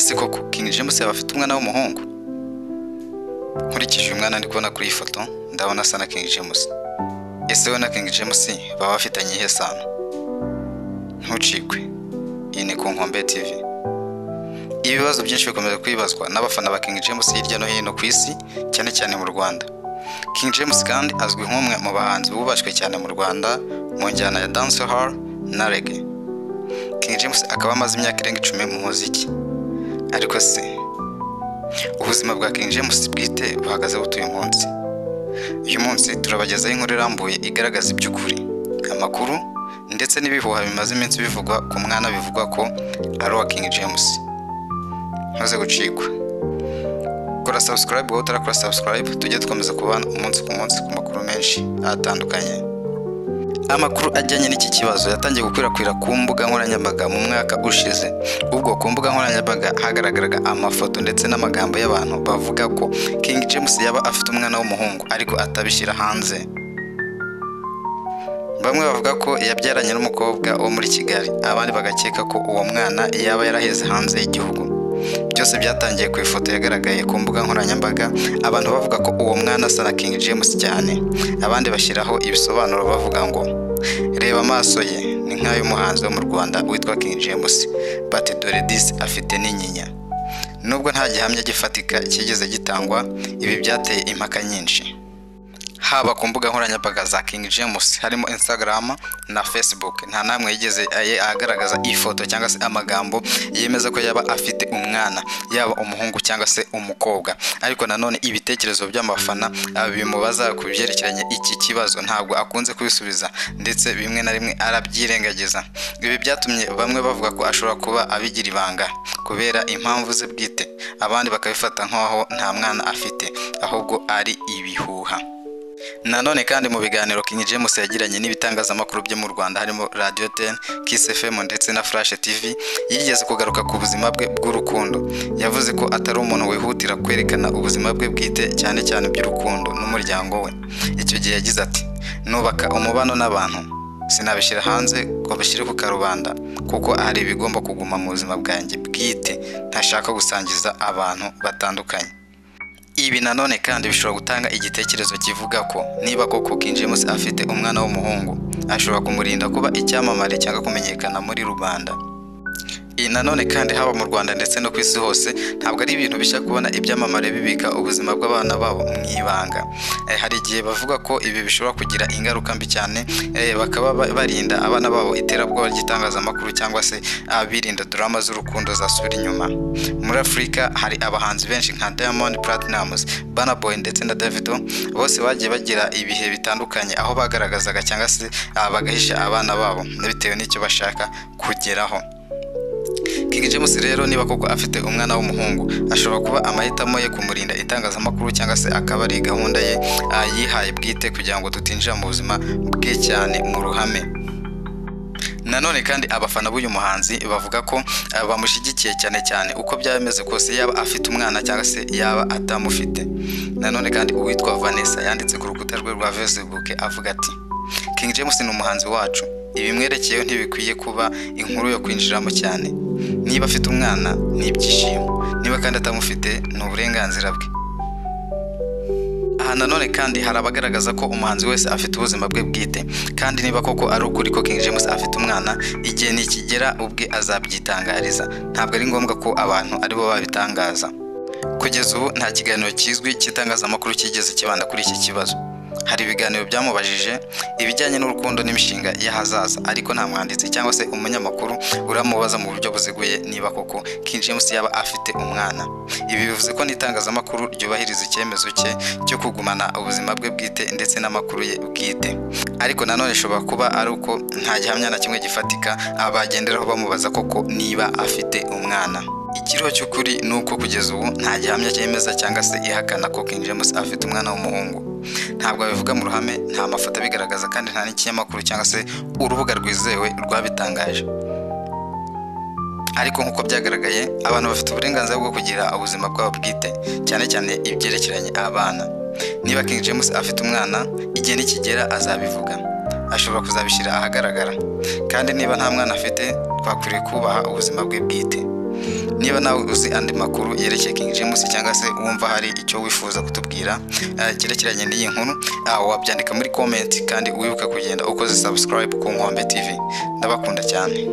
Ese koko King James yaba afite umwana w'umuhungu? Nkurikije uyu mwana ndi kubona kuri iyi foto, ndabona asa na King James. Ese we na King James baba bafitanye iyihe sano? Ntucikwe, iyi ni Ku Nkombe TV. Ibibazo byinshi bikomeza kwibazwa n'abafana ba King James hirya no hino ku isi, cyane cyane mu Rwanda. King James kandi azwi nk'umwe mu bahanzi bubashywe cyane mu Rwanda mu njyana ya dancehall na reggae. King James akaba amaze imyaka irenga 10 mu muziki. Ariko se ubuzima bwa King James bwite buhagaze bute uyu munsi? Uyu munsi turabagezaho inkuru irambuye igaragaza iby'ukuri, amakuru ndetse n'ibihuha bimaze iminsi bivugwa ku mwana bivugwa ko ari uwa King James. Ntuze gucikwa. Kora subscribe wowe utarakora subscribe, tujye dukomeza kubana umunsi ku munsi ku makuru menshi atandukanye. Amakuru ajyanye n'iki kibazo yatangiye gukwirakwira ku mbuga nkoranyambaga mu mwaka ushize, ubwo ku mbuga nkoranyambaga hagaragaraga amafoto ndetse n'amagambo y'abantu bavuga ko King James yaba afite umwana w'umuhungu ariko atabishyira hanze. Bamwe bavuga ko yabyaranye n'umukobwa wo muri Kigali, abandi bagakeka ko uwo mwana yaba yaraheze hanze y'igihugu. Byose byatangiye ku ifoto yagaragaye ku mbuga nkoranyambaga, abantu bavuga ko uwo mwana asa na King James cyane, abandi bashyiraho ibisobanuro bavuga ngo reba amaso ye ni nk'ay'umuhanzi wo mu Rwanda witwa King James, bati dore disi afite n'inyinya. Nubwo nta gihamya gifatika cyigeze gitangwa, ibi byateye impaka nyinshi. Haba ku mbuga nkoranyambaga za King James harimo Instagram na Facebook, nta namwe yigeze agaragaza ifoto cyangwa se amagambo yemeza ko yaba afite umwana, yaba umuhungu cyangwa se umukobwa. Ariko nanone ibitekerezo by'abafana bimubaza ku byerekeranye iki kibazo ntabwo akunze kubisubiza, ndetse bimwe na rimwe arabyirengagiza. Ibi byatumye bamwe bavuga ko ashobora kuba abigira ibanga kubera impamvu ze bwite, abandi bakabifata nk'aho nta mwana afite, ahubwo ari ibihuha. Nanone kandi mu biganiro King James yagiranye n'ibitangazamakuru byo mu Rwanda harimo Radio 10, Kiss FM ndetse na Flash TV, yigeze kugaruka ku buzima bwe bw'urukundo. Yavuze ko atari umuntu wihutira kwerekana ubuzima bwe bwite, cyane cyane iby'urukundo n'umuryango we. Icyo gihe yagize ati: "Nubaka umubano n'abantu, sinabishyira hanze ngo bashyire ku karubanda, kuko hari ibigomba kuguma mu buzima bwanjye bwite ntashaka gusangiza abantu batandukanye." Ibi nanone kandi bishobora gutanga igitekerezo kivuga ko niba koko King James afite umwana w'umuhungu, ashobora kumurinda kuba icyamamare cyangwa kumenyekana muri rubanda. Iyi nanone kandi haba mu Rwanda ndetse no ku isi hose, ntabwo ari ibintu bishya kubona ibyamamare bibika ubuzima bw'abana babo mu ibanga. Hari igihe bavuga ko ibi bishobora kugira ingaruka mbi cyane, bakaba barinda abana babo iterabwoba ry'itangazamakuru cyangwa se birinda drama z'urukundo zasubira inyuma. Muri Afurika hari abahanzi benshi nka Diamond Platnumz, Burna Boy ndetse na Davido, bose bagiye bagira ibihe bitandukanye aho bagaragazaga cyangwa se bagahisha abana babo bitewe n'icyo bashaka kugeraho. King James rero niba koko afite umwana w'umuhungu, ashobora kuba amahitamo ye kumurinda itangazamakuru cyangwa se akaba ari gahunda ye yihaye bwite kugira ngo tutinjira mu buzima bwe cyane mu ruhame. Nanone kandi abafana b'uyu muhanzi bavuga ko bamushyigikiye cyane cyane uko byaba bimeze kose, yaba afite umwana cyangwa se yaba atamufite. Nanone kandi uwitwa Vanessa yanditse ku rukuta rwe rwa Facebook avuga ati: "King James ni umuhanzi wacu, ibimwerekeyeho ntibikwiye kuba inkuru yo kwinjiramo cyane. Niba afite umwana ni ibyishimo, niba kandi atamufite ni uburenganzira bwe." Aha nanone kandi hari abagaragaza ko umuhanzi wese afite ubuzima bwe bwite, kandi niba koko ari ukuri ko King James afite umwana, igihe nikigera ubwe azabyitangariza, ntabwo ari ngombwa ko abantu aribo babitangaza. Kugeza ubu nta kiganiro kizwi cy'itangazamakuru cyigeze kibanda kuri iki kibazo. Hari ibiganiro byamubajije ibijyanye n'urukundo n'imishinga y'ahazaza, ariko nta mwanditsi cyangwa se umunyamakuru uramubaza mu buryo buziguye niba koko King James yaba afite umwana. Ibi bivuze ko n'itangazamakuru ryubahiriza icyemezo cye cyo kugumana ubuzima bwe bwite ndetse n'amakuru ye bwite. Ariko nanone ishobora kuba ari uko nta gihamya na kimwe gifatika abagenderaho bamubaza koko niba afite umwana. Ikiriho cy'ukuri ni uko kugeza ubu nta gihamya cyemeza cyangwa se ihakana ko King James afite umwana w'umuhungu. Ntabwo abivuga mu ruhame, nta mafoto abigaragaza, kandi nta n'ikinyamakuru cyangwa se urubuga rwizewe rwabitangaje. Ariko nk'uko byagaragaye, abantu bafite uburenganzira bwo kugira ubuzima bwabo bwite, cyane cyane ibyerekeranye abana. Niba King James afite umwana, igihe nikigera azabivuga, ashobora kuzabishyira ahagaragara. Kandi niba nta mwana afite, twakwiriye kubaha ubuzima bwe bwite. Niba nawe uzi andi makuru yerekeye King James cyangwa se wumva hari icyo wifuza kutubwira cyerekeranye n'iyi nkuru, wabyandika muri comment, kandi wibuke kugenda ukoze subscribe ku Nkombe TV. Ndabakunda cyane.